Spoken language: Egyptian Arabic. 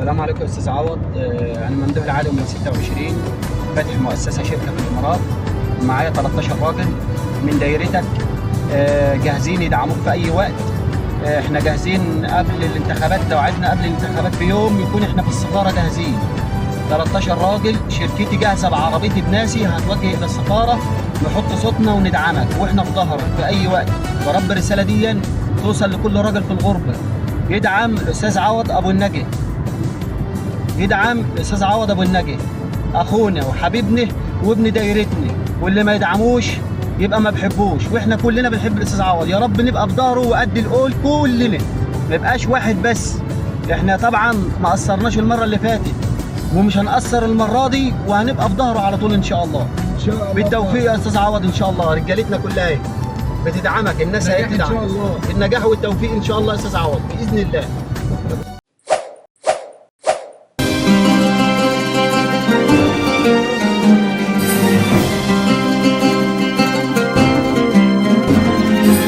السلام عليكم يا استاذ عوض. انا ممدوح العالي من 26، فاتح مؤسسة شركة في الامارات، معايا 13 راجل من دايرتك، جاهزين يدعموك في اي وقت. احنا جاهزين قبل الانتخابات، لو عايزنا قبل الانتخابات بيوم يكون احنا في السفارة جاهزين. 13 راجل، شركتي جاهزة بعربيتي بناسي، هتوجه الى السفارة نحط صوتنا وندعمك واحنا في ظهرك في اي وقت. ورب الرسالة دي توصل لكل راجل في الغربة يدعم الاستاذ عوض ابو النجا، يدعم الاستاذ عوض ابو النجا، اخونا وحبيبنا وابن دايرتنا، واللي ما يدعموش يبقى ما بحبوش، واحنا كلنا بنحب الاستاذ عوض. يا رب نبقى في ظهره وقد القول كلنا، ما يبقاش واحد بس. احنا طبعا ما قصرناش المرة اللي فاتت ومش هنقصر المرة دي، وهنبقى في ظهره على طول ان شاء الله. ان شاء الله بالتوفيق يا استاذ عوض ان شاء الله. رجالتنا كلها اهي بتدعمك، الناس نجاح هي ان شاء الله. النجاح والتوفيق ان شاء الله يا استاذ عوض باذن الله.